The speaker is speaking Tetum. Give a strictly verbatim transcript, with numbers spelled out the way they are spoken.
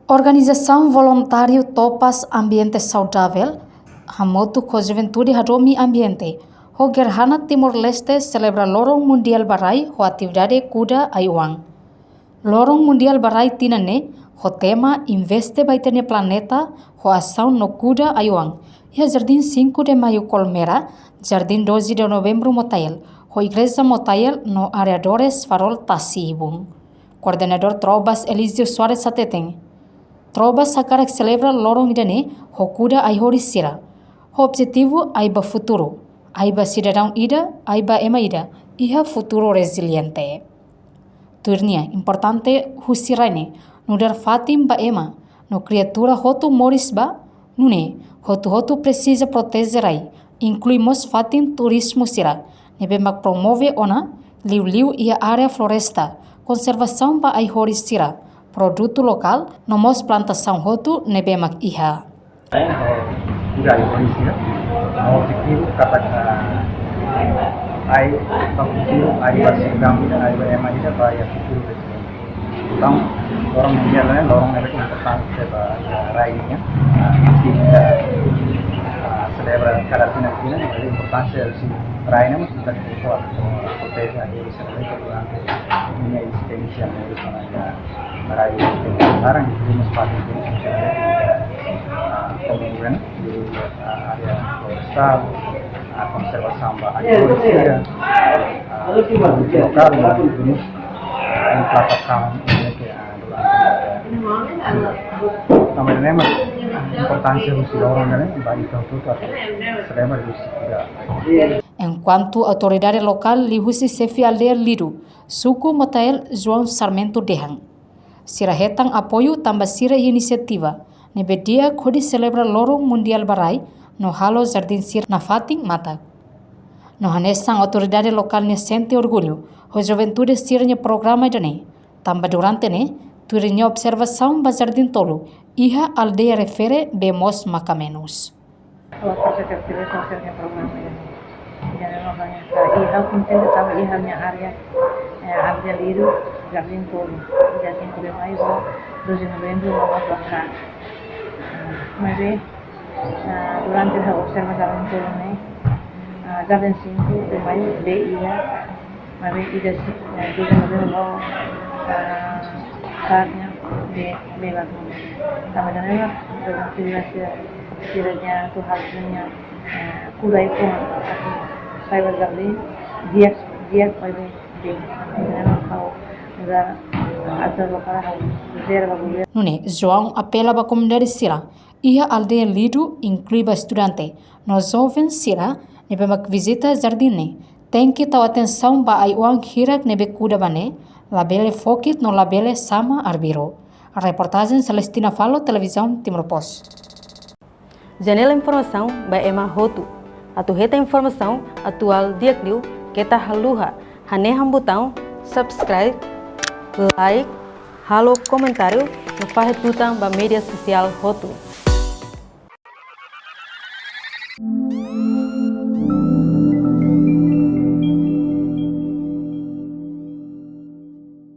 Organizasaun voluntáriu Topas Ambiente Saudavel hamutuk ho juventude hadomi ambiente ho Gerhana Timor-Leste selebra Loron Mundiál ba Rai ho atividade kuda ai-oan. Loron Mundiál ba Rai tinan ne'e ho tema Investe ba Ita-nia Planeta ho asaun no kuda ai-oan iha Jardín Cinco de Maio Colmera, Jardín Doze de Novembro Motael, ho Igreja Motael no arredores Farol Tasi Ibun. Koordenadór Trobas Elísio Soares hateten, Trobas hakarak selebra loron ida-ne'e ho kuda ai-horis sira. Ho objetivu ai ba futuru, ai ba sidadaun ida, ai ba ema ida iha futuru reziliente. Tuir nia, importante husi rai ne'e nu'udar fatin ba ema no kriatura hotu moris ba, nune'e hotu-hotu presiza proteje rai, inklui mós fatin turizmu sira ne'ebé mak promove ona, liuliu iha área floresta, konservasaun ba ai-horis sira, produtu lokál no mós plantasaun hotu ne'ebé mak iha. Kuda ai-horis sira, no objetivu katak, ah, ai ba futuru, ai ba sidadaun ida, ai ba ema ida ba iha futuru. Entaun, Loron Mundiál ne'e, loron ne'ebé importante ba, ah, rai nian, ah, ita, ah, selebra kada tinan-tinan, maibé importánsia husi rai ne'e mós ita tenke proteje ai-horis sira durante nia ezisténsia, ne'e, durante rai ne'e, sekarang itu mós parte de, ah, komunidade, di, ah, área florestál, ah, konservasaun ba ai-horis sira, ah, lokál, no, ah, implantasaun, ah, durante, ah, tanba ne'e mak importánsia husi loron ne'e ba ita hotu atu selebra husi kuda. Enkuantu autoridade lokál liuhusi xefe aldeia Lido, suku Motael, João Sarmento dehan, sira hetan apoiu tanba sira inisiativa ne'ebé di'ak hodi selebra Loron Mundiál ba Rai no halo jardín sira nafatin matak. No hanesan autoridade lokál ne'e sente orgullu ho juventude sira-nia programa ida-ne'e, tanba durante ne'e, tuir nia observasaun ba jardín tolu iha aldeia refere be mós makamenus. Ha'u hakarak aktivitas sosiál iha programa ida-ne'e. Ida-ne'e mak ha'u-nia, i ha'u kontente tanba iha ha'u-nia área, eh, aldeia Lido, jardín tolu, iha Cinco de Maio, Doze de Novembro, no mós Bacará. Ah, maibé, ah, durante ha'u observa jardín tolu ne'e, ah, jardín Cinco de Maio be iha, maibé ida si, eh, Doze de Novembro, ah, tarde be, be bagun. Tanba ne'e mak, durante ida si, sira-nia atu halo nia, eh, kuda ai-oan, sai ba jardín, di'ak, di'ak, maibé, be, tanba ne'e mak ha'u, nu'udar, atu lokál ha'u, jere ba governu. Nune'e, João apela ba komunidade sira iha aldeia Lido, inklui ba estudante no joven sira ne'ebé mak vizita jardín ne'e, tenke tau atensaun ba ai-oan hirak ne'ebé kuda ba ne'e, labele fokit no labele sama arbiru. Reportajen Celestina Falo, Televizaun Timor Post. Janela informasaun ba ema hotu. Atu hetan informasaun atuál di'ak liu, keta haluha hanehan butaun subscribe, like, halo komentáriu no fahe tutan ba média sosiál hotu.